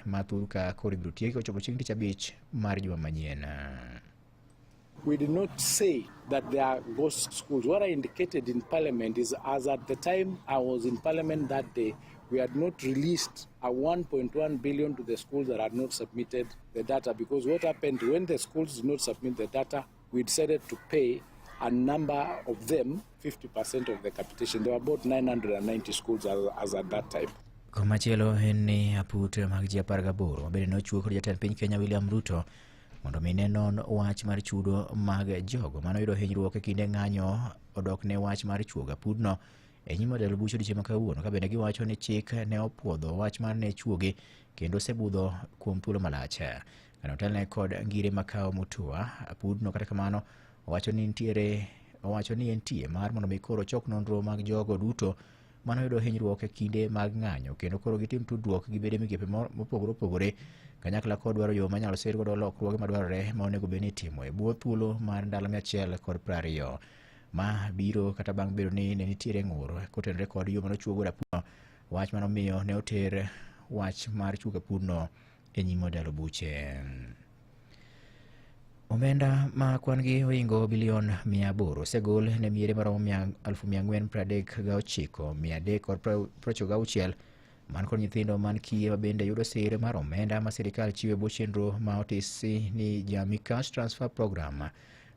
ma thurka koro ibiro tieki kochopo chieng' tich abich mar juma manyien. We did not say that there are ghost schools. What I indicated in Parliament is, as at the time I was in Parliament that day, we had not released a 1.1 billion to the schools that had not submitted the data, because what happened when the schools did not submit the data, we decided to pay a number of them 50% of the capitation. There were about 990 schools as at that time. Komachielo en ni aput mag ji 18 mabende nochiw kod jatend piny Kenya William Ruto mondo mi ne non wach mar chudo mag jogo manoyudo hinyruok e kinde ng'anyo odok ne wach mar chuogo apudno e nyim od buch odiochieng' ma kawuono, ka bende giwacho ni chik ne opuodho wach mar ne chuogi kendo osebudho kuom thuolo malach. Kane otelne kod Ngire Makau Mutua, apudno kata kamano owacho ni nitiere, owacho ni entie mar mondo mi koro chok nonro mag jogo duto manoyudo hinyruok e kinde mag ng'anyo kendo koro gitim tudruok gi bede migepe mopogore opogore kanyakla kod dwaro yo manyalo sir godo lokruoge madwarore ma onego bed ni itimo e bwo thuolo mar ndalo 120. Ma biro kata bang' bedo ni ne nitiere ng'ur kotenore kod yo manochuo godo apudno, wach manomiyo ne oter wach mar chuogo apudno e nyim od buche. Omenda ma kwan gi ohingo bilion 800 osegol ne miere maromo 439,396 man kod nyithindo man kiye ma bende yudo sir mar omenda ma sirikal chiwo e bwo chenro ma otisi ni Jamii Cash Transfer Program.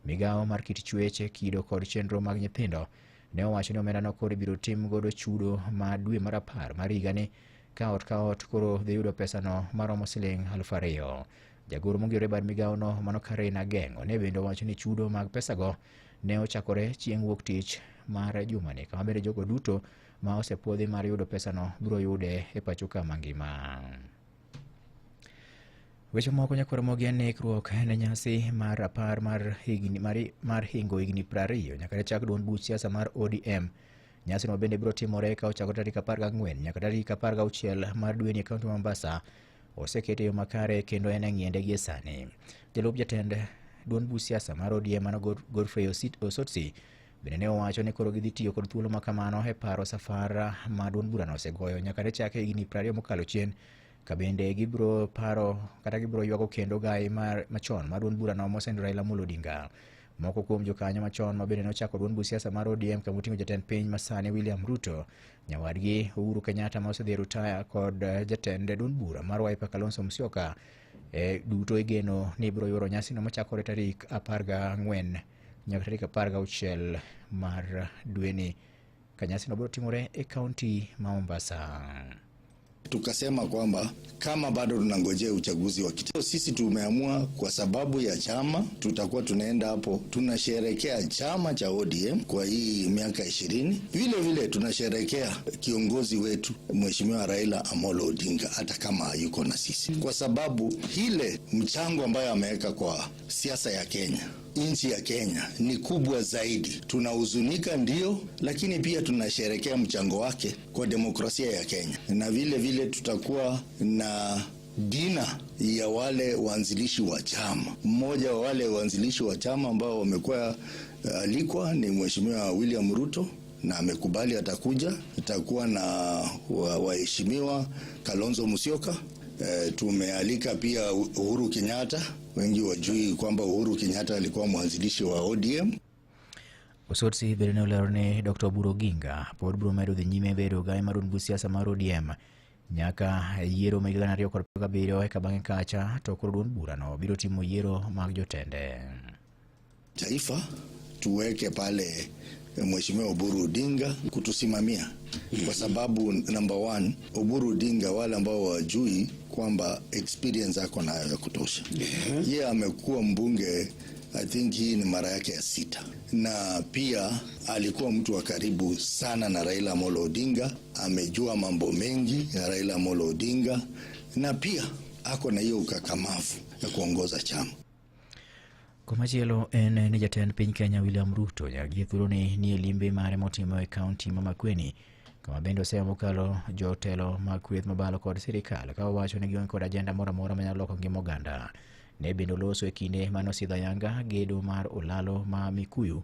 Migawo mar kit chwech, kido kod chenro mag nyithindo ne owacho ni omendano koro ibiro tim godo chudo ma dwe mar 10 mar higani, ka ot ka ot koro dhi yudo pesano maromo siling 2,000. Jagoro mongirore e bad migawono mano Karen Ageng'o ne bende owacho ni chudo mag pesago ne ochakore chieng' wuok tich mar jumani, kama bende jogo duto ma osepuodhi mar yudo pesano biro yude e pacho ka mangima. Weche moko nyakwar mogi en ikruok ne nyasi mar 10 mar higni mar hingo higni 20 nyaka ne chak duond buch siasa mar ODM. Nyasino bende biro timore ka ochakore tarik 14 nyaka tarik 16 mar dweni e kaunti ma Mombasa osekete yo makare kendo en e ng'iende gie sani. Jalup jatend duond buch siasa mar ODM mano Godfrey Osotsi bende ne owacho ni koro gidhi tiyo kod thuolo ma kamano e paro safar ma duond burano osegoyo nyaka ne chake higni 20 mokalo chien, ka bende gibiro paro kata gibiro ywago kendo gai machon mar duond burano mosendo Raila Amolo Odinga. Moko kuom jokanyo machon ma bende nochako duond buch siasa mar ODM kama oting'o jatend piny masani William Ruto, nyawadgi Uhuru Kenyatta ma osedhi e rutaya kod jatend duond bura mar Wiper Kalonzo Musyoka, duto igeno ni ibiro yuoro nyasino machakore tarik 14 nyaka tarik 16 mar dweni, ka nyasino biro timore e kaunti ma Mombasa. Tukasema kwamba kama bado tunangojea uchaguzi wa kitaifa, sisi tumeamua kwa sababu ya chama, tutakuwa tunaenda hapo tunasherekea chama cha ODM kwa hii miaka 20. Vile vile tunasherekea kiongozi wetu Mheshimiwa Raila Amolo Odinga, hata kama hayuko na sisi, kwa sababu ile mchango ambayo ameweka kwa siasa ya Kenya, nchi ya Kenya ni kubwa zaidi. Tunahuzunika ndio, lakini pia tunasherekea mchango wake kwa demokrasia ya Kenya, na vile vile tutakuwa na dina ya wale waanzilishi wa chama. Mmoja wa wale waanzilishi wa chama ambao wamekuwa alikwa ni Mheshimiwa William Ruto na amekubali atakuja. Itakuwa na waheshimiwa Kalonzo Musyoka. Tumealika pia Uhuru Kenyatta. Wengi wajui kwamba Uhuru Kenyatta alikuwa mwanzilishi wa ODM. Osotsi bende ne olero ni Dr. Oburu Oginga pod biro medo dhi nyime bedo gai mar duond buch siasa mar ODM nyaka yiero mag 2027, eka bang'e kacha to koro duond burano biro timo yiero mag jotende. Taifa tuweke pale Mheshimiwa Oburu Odinga kutusimamia, kwa sababu number one, Oburu Odinga wale ambao wajui kwamba experience ako nayo ya kutosha. Yeye amekuwa mbunge, I think hii ni mara yake ya 6, na pia alikuwa mtu wa karibu sana na Raila Amolo Odinga, amejua mambo mengi ya Raila Amolo Odinga, na pia ako na hiyo ukakamavu ya kuongoza chama. Komachielo en ni jatend piny Kenya William Ruto nyaka gie thuoloni ni e limbe mare motimo e kaunti ma Makueni, kama bende oseya mokalo jotelo mag kweth mabalo kod sirikal ka owacho ni gionge kod ajenda moro amora manyalo loko ngima oganda. Ne bende oloso e kinde mane osidho ayanga gedo mar olalo ma Mikuyu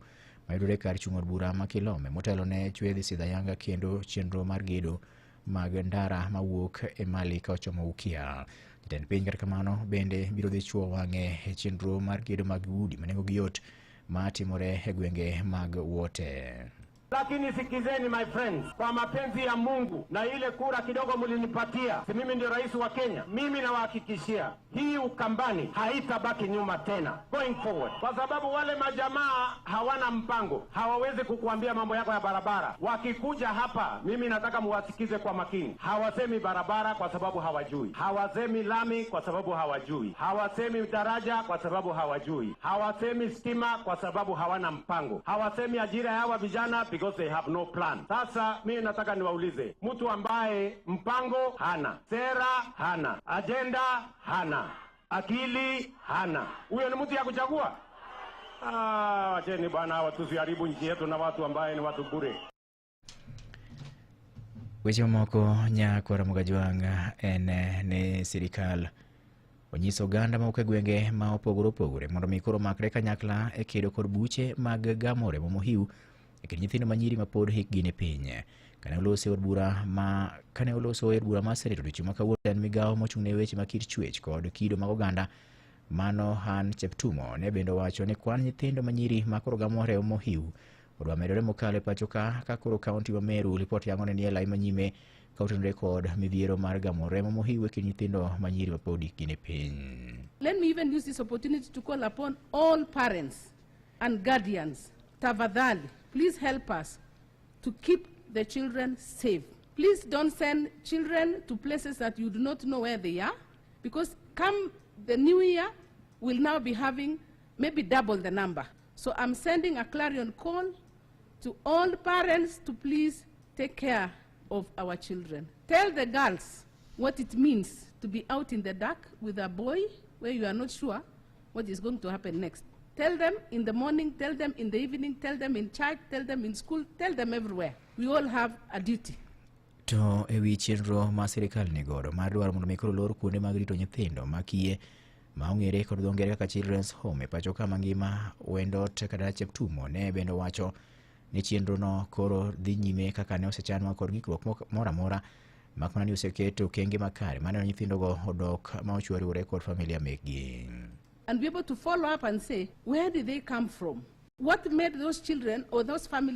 mayudore kar chung' od bura ma Kilome motelo ne chwedhi sidho ayanga kendo chenro mar gedo mag ndara mawuok e Mali ka ochomo Ukia. Jatend piny kata kamano bende biro dhi chuo wang'e e chenro mar gedo mag udi ma nengogi yot ma timore e gwenge mag Wote. Lakini sikizeni my friends, kwa mapenzi ya Mungu na ile kura kidogo mlinipatia, si mimi ndio rais wa Kenya? Mimi nawahakikishia hii Ukambani haitabaki nyuma tena going forward, kwa sababu wale majamaa hawana mpango, hawawezi kukuambia mambo yako ya barabara. Wakikuja hapa, mimi nataka muwasikize kwa makini. Hawasemi barabara kwa sababu hawajui, hawasemi lami kwa sababu hawajui, hawasemi daraja kwa sababu hawajui, hawasemi stima kwa sababu hawana mpango, hawasemi ajira ya hawa vijana because they have no plan. Sasa mimi nataka niwaulize, mtu ambaye mpango hana, sera hana, ajenda hana, akili hana, huyo ni mtu ya kuchagua? Ah, wacheni bwana, tusiharibu nchi yetu na watu ambaye ni watu bure. Weche mamoko nyako Ramogi Jwang' en ni sirikal onyiso oganda mawuok e gwenge ma opogore opogore mondo mi koro omakre kanyakla e kedo kod buche mag gamo remo mohiu e kind nyithindo manyiri mapod hikgi ni piny. Kane oloso e od bura ma kane oloso e od bura mar Senet odiochieng' ma kawuono en migawo mochung' ne weche mag kit chwech kod kido mag oganda mano Han Cheptumo ne bende owacho ni kwan nyithindo manyiri ma koro gamo remo mohiu odwa medore mokalo e pacho ka ka koro kaunti ma Meru lipot yango ne ni e lai manyime ka otenore kod midhiero mar gamo remo mohiu e kind nyithindo manyiri mapod hikgi ni piny. Let me even use this opportunity to call upon all parents and guardians. Tafadhali, please help us to keep the children safe. Please don't send children to places that you do not know where they are, because come the new year, we'll now be having maybe double the number. So I'm sending a clarion call to all parents to please take care of our children. Tell the girls what it means to be out in the dark with a boy where you are not sure what is going to happen next. Tell them in the morning, tell them in the evening, tell them in church, tell them in school, tell them everywhere. We all have a duty. To e wi chenro ma sirikal nigodo mar dwaro mondo mi koro lor kuonde mag rito nyithindo ma kiye ma ong'ere kod dho ngere kaka Children's Home e pacho ka mangima Wendot kata Cheptumo ne bende owacho ni chenro no koro dhi nyime kaka ne osechanwa kod ng'ikruok moro amora mak mana ni oseketo okenge makare maneno nyithindogo odok ma ochuo riwore kod familia mekgi. And be able to follow up and say, where did they come from? What made those children or those families